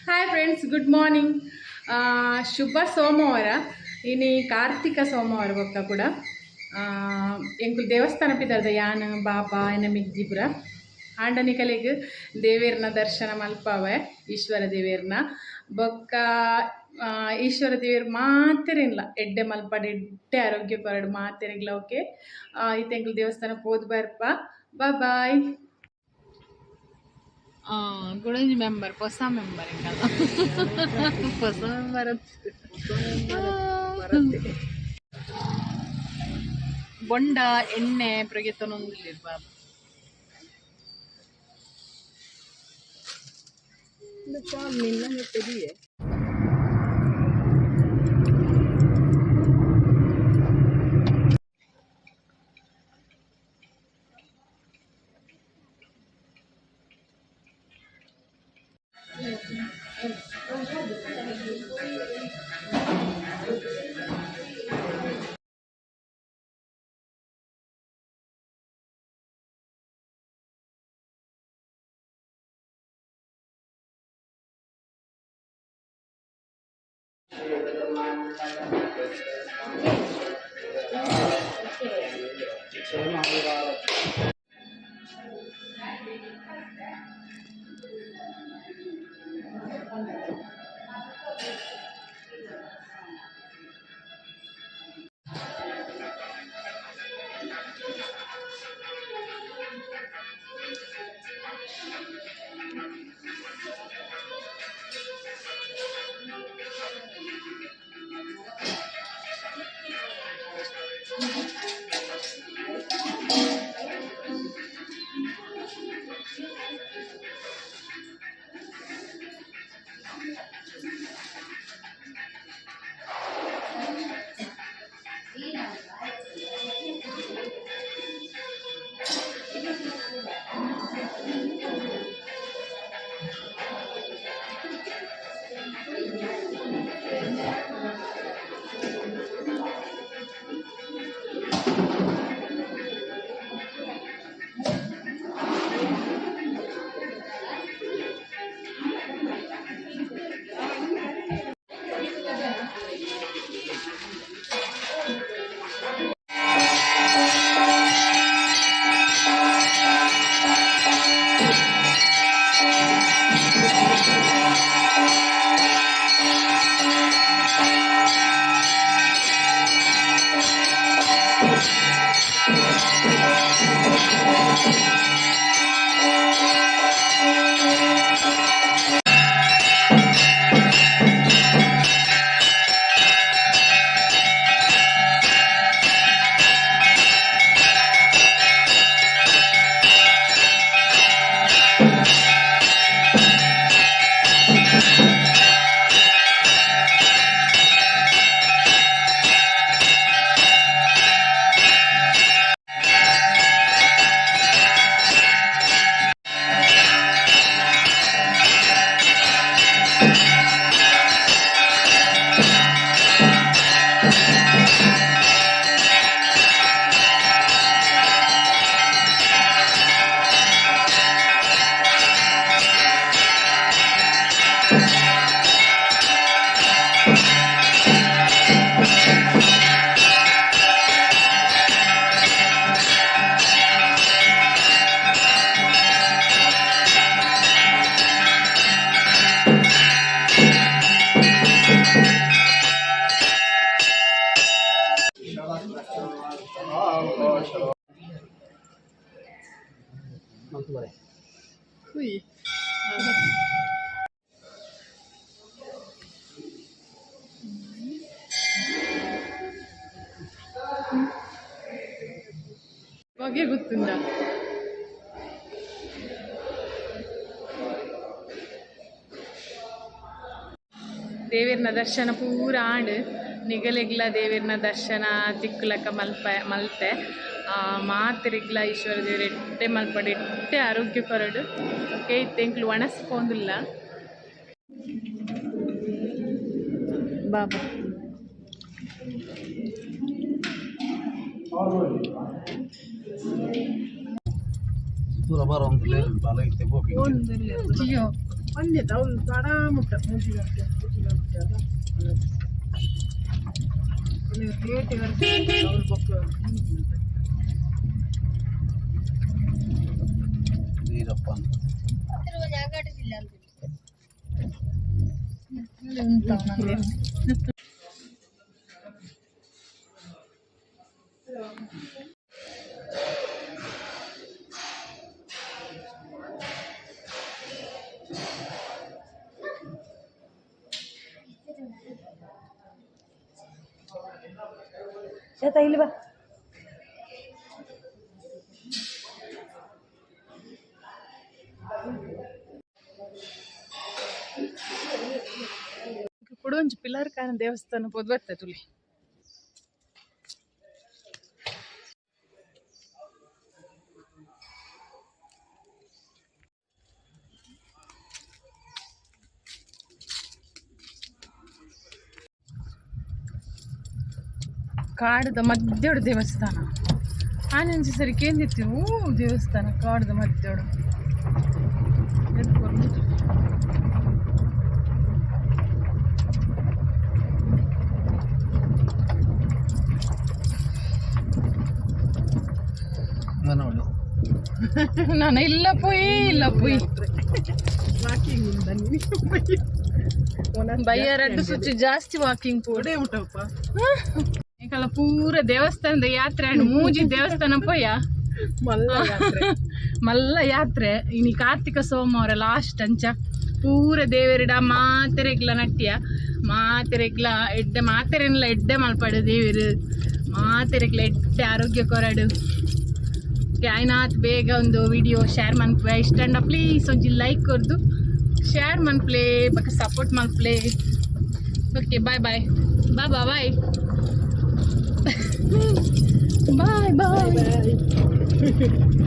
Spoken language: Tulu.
Hi friends, good morning. ಶುಭ ಸೋಮವಾರ. ಇನಿ ಕಾರ್ತಿಕ ಸೋಮವಾರ. ಬೊಕ್ಕ ಕೂಡ ಎಂಕುಲು ದೇವಸ್ಥಾನ ಪಿದರ್ದ, ಯಾನ್, ಬಾಬಾ, ಎನ್ನ ಮಿಜ್ಜಿಪುರ. ಆಂಡ ನಿಕಲೆಗ್ ದೇವೆರ್ನ ದರ್ಶನ ಮಲ್ಪಾವೆ, ಈಶ್ವರ ದೇವೆರ್ನ. ಬೊಕ್ಕ ಈಶ್ವರ ದೇವೆರ್ ಮಾತೆರೆನ್ಲ ಎಡ್ಡೆ ಮಲ್ಪಡ್, ಎಡ್ಡೆ ಆರೋಗ್ಯ ಕೊರಡ್ ಮಾತೆರೆಗ್ಲ. ಓಕೆ, ಇತ್ತೆ ಎಂಕುಲು ದೇವಸ್ಥಾನ ಪೋದು ಬರ್ಪ. ಬಾಯ್. ಕುಡೊಂಜಿ ಮೆಂಬರ್, ಹೊಸ ಮೆಂಬರ್ ಎಂಕಲ್ನ. ಹೊಸ ಮೆಂಬರ್. ಬೊಂಡ ಎಣ್ಣೆ ಪ್ರಗೆತೊನೊಂದುಲ್ಲೆರ್ ಬಾಬಾ. ಹುಯ್. ಹೊಗೆ ಗೊತ್ತುಂಡ. ದೇವೆರ್ನ ದರ್ಶನ ಪೂರ ಆಂಡ್. ನಿಗಲೆಗ್ಲ ದೇವೆರ್ನ ದರ್ಶನ ತಿಕ್ಕುಲಕ ಮಲ್ಪ ಮಲ್ತೆ. ಮಾತೆರೆಗ್ಲ ಈಶ್ವರ ದೇವೆರ್ ಎಡ್ಡೆ ಮಲ್ಪಡ್, ಎಡ್ಡೆ ಆರೋಗ್ಯ ಕೊರಡ್. ಓಕೆ, ಇತ್ತೆ ಎಂಕ್ಲು ವಣಸ್ ಪೋಂದುಲ್ಲ. ಬಾಬಾ. ದೂರ ಬರೋಂದಿಲ್ಲ. ಅಯ್ಯೋ. ಒಂದೇ ಅವ್ನು ತಡ ಮುಟ್ಟ 3 ಗಂಟೆ 3 ಗಂಟೆ. ಪೇಟೆ ಅವ್ರು ಬೊಕ್ಕ. ವೀರಪ್ಪ. ಇಲ್ಲಿ ಬಾ. ಕುಡೊಂಜಿ ಪಿಲ್ಲರ್ ಕಾನ ದೇವಸ್ಥಾನ ಪೋದು ಬರ್ತದೆ ತುಲಿ. ಕಾಡದ ಮಧ್ಯಡು ದೇವಸ್ಥಾನ. ಆನಂಜಿ ಸರಿ ಕೇಂದಿತ್ತು. ಹೂ, ದೇವಸ್ಥಾನ ಕಾಡದ ಮಧ್ಯಡು. ಎಡ್ ಪೊರ್ಲು. ನೋಡು. ನಾನು ಇಲ್ಲ ಪೋಯಿ, ಇಲ್ಲ ಪೋಯಿ. ವಾಕಿಂಗ್ ಉಂದ. ಬಯ್ಯ ರಡ್ಡು ಸುಚ್ಚಿ ಜಾಸ್ತಿ ವಾಕಿಂಗ್ ಪೋಡು. ಒಡೆ ಉಂಟಪ್ಪ. ಏಕಲ್ಲ ಪೂರ ದೇವಸ್ಥಾನದ ಯಾತ್ರೆ ಅಂಡ್ ಮೂಜಿ ದೇವಸ್ಥಾನ ಪೋಯ. ಮಲ್ಲ ಯಾತ್ರೆ. ಮಲ್ಲ ಯಾತ್ರೆ. ಇನಿ ಕಾರ್ತಿಕ ಸೋಮವಾರ ಲಾಸ್ಟ್. ಅಂಚ ಪೂರ ದೇವೆರ್ಡ ಮಾತೆರೆಗ್ಲ ನಟ್ಟಿಯ, ಮಾತೆರೆಗ್ಲ ಎಡ್ಡೆ, ಮಾತೆರೆನ್ಲ ಎಡ್ಡೆ ಮಲ್ಪಡು ದೇವೆರು. ಮಾತೆರೆಗ್ಲ ಎಡ್ಡೆ ಆರೋಗ್ಯ ಕೊರಡು. ಆಯ್ನಾತ್ ಬೇಗ ಒಂದು ವಿಡಿಯೋ ಶೇರ್ ಮನ್ಪುವೆ. ಇಷ್ಟಂಡ ಪ್ಲೀಸ್ ಒಂಜಿ ಲೈಕ್ ಕೊರ್ದು ಶೇರ್ ಮನ್ಪ್ಲೆ, ಬೊಕ ಸಪೋರ್ಟ್ ಮನ್ಪ್ಲೆ. ಓಕೆ, ಬಾಯ್ ಬಾಯ್ ಬಾ ಬಾ ಬಾಯ್ ಬಾಯ್ ಬಾಯ್. ಬಾಯ್.